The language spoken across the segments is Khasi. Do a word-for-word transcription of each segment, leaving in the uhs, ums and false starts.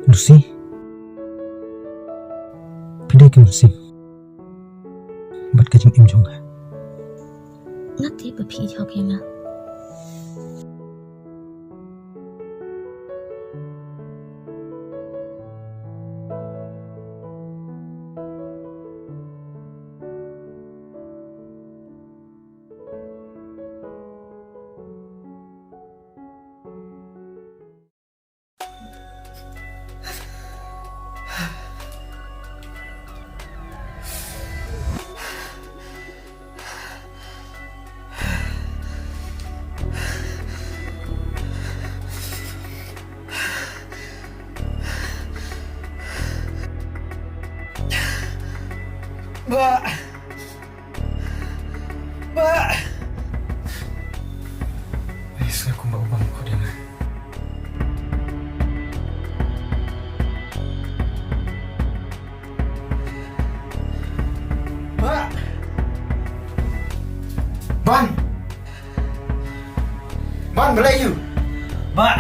Lucy, phi dei ka mynsiem bad ka jingim jong nga. Nga tip ba phi ïeit ïa nga. Bah! Bah! Ai, sngewbha kumba u bang khot ïa nga. Bah! Ban! Ban, balei ïa u? Bah!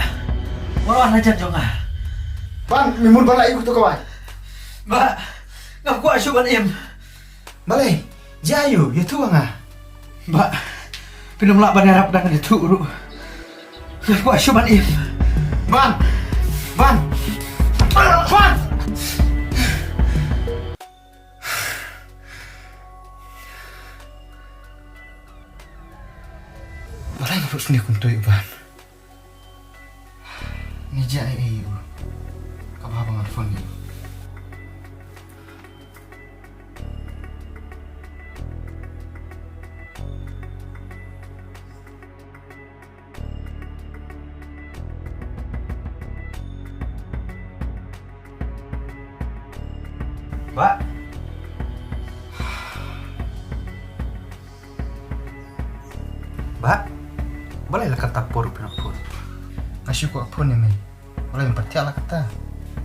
Wat wan hajan jong nga. Ban, me mut ban lait ïa u kato kawei. Bah! Nga kwah shuh ban im. Balei? Jia ïa u, ïathuh ïa nga. Bah, phin ym lah ban ïarap da kaba ïathuh ruh. Nga kwah shuh ban im. Ban! Ban! Ban! Balei nga put sniew kumto ïa u Ban? Nga jia ei ei ïa u. Kaba haba nga phone ïa u. Bah. Bah. Balei la katta por phi la phone? Nga shu kwah phone ïa me. Balei phim pat thiah la katta?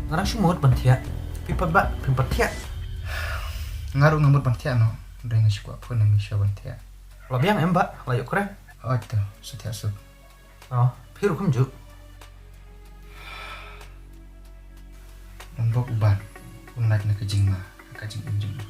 Nga dang shu mut ban thiah. Phi pat bah, phim pat thiah. Nga ruh nga mut ban thiah noh. Hynrei nga shu kwah phone ïa me shuwa ban thiah. La biang em bah, la ïoh kren. Hooid to, sa thiah suk. Oh, phi ruh kumjuh. Ym bok u Ban, un lait na ka jingma, ka jingim jong u.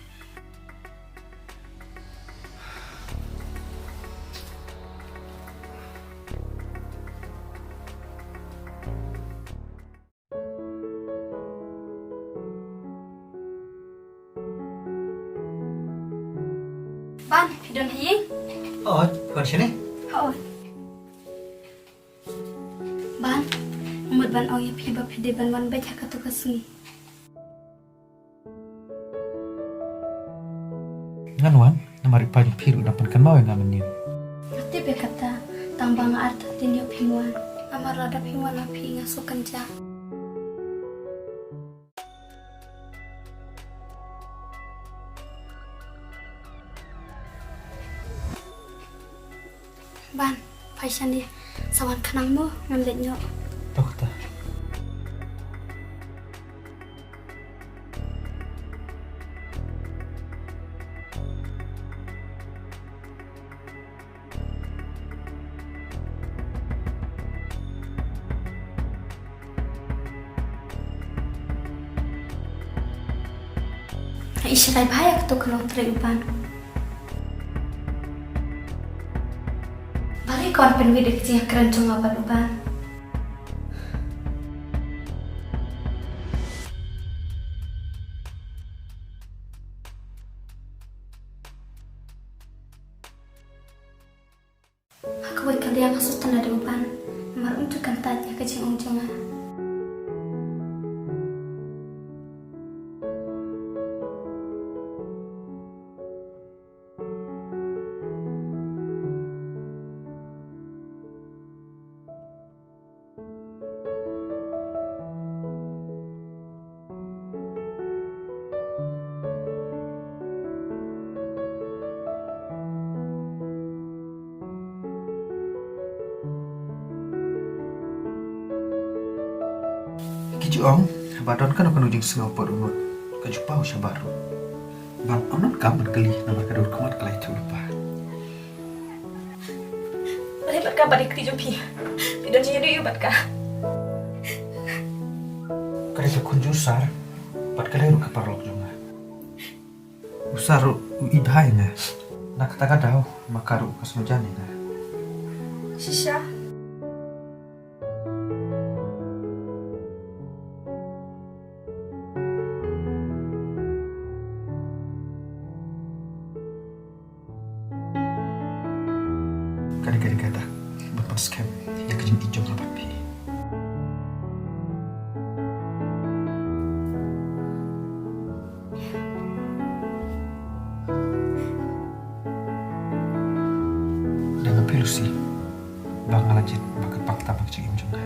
Ban, phi don ha ïing? Hooid, phi wan shane? Hooid. Ban, nga mut ban ong ïa phi ba phi dei ban wan beit ha kato ka sngi. Ngan wan, namar i pa jong phi ruh dang pynkynmaw ïa nga mynnin. Nga tip ïa kata, tang ba nga artatien ïoh phim wan. Namar lada phim wan ma phi nga sngewkynjah. Ban, phai shane, sa wan khnang mo, ngan leit noh. To kata. Nga i shai bha ïa kato ka longtrei u Ban. Balei ka wan pynwit ïa ka jingïakren jong nga bad u Ban? Ha kawei ka liang nga sngewtynnad ïa u Ban, namar um ju kyntait ïa ka jingong jong nga. Ki ju ong, haba don kano kano jingsngew pat u nud, ka ju paw shabar ruh. Ban ym donkam ban kylli namar ka dur khmat ka la ïathuh lypa. Balei bad ka, bad ïa kti jong phi? Phi don jingïadei bad ka? Ka la Ka khun jong u Sar bad ka dei ruh ka paralok jong nga. U Sar ruh u ïeit bha ïa nga. Na kata ka daw ma ka ruh ka sngewjan ïa nga. Shisha. Ka dei ka dei ka dak ban pynskhem ïa ka jingïeit jong nga bad phi. Da nga phi Lucy, ba nga la jied ba ka pang tam ka jingim jong nga.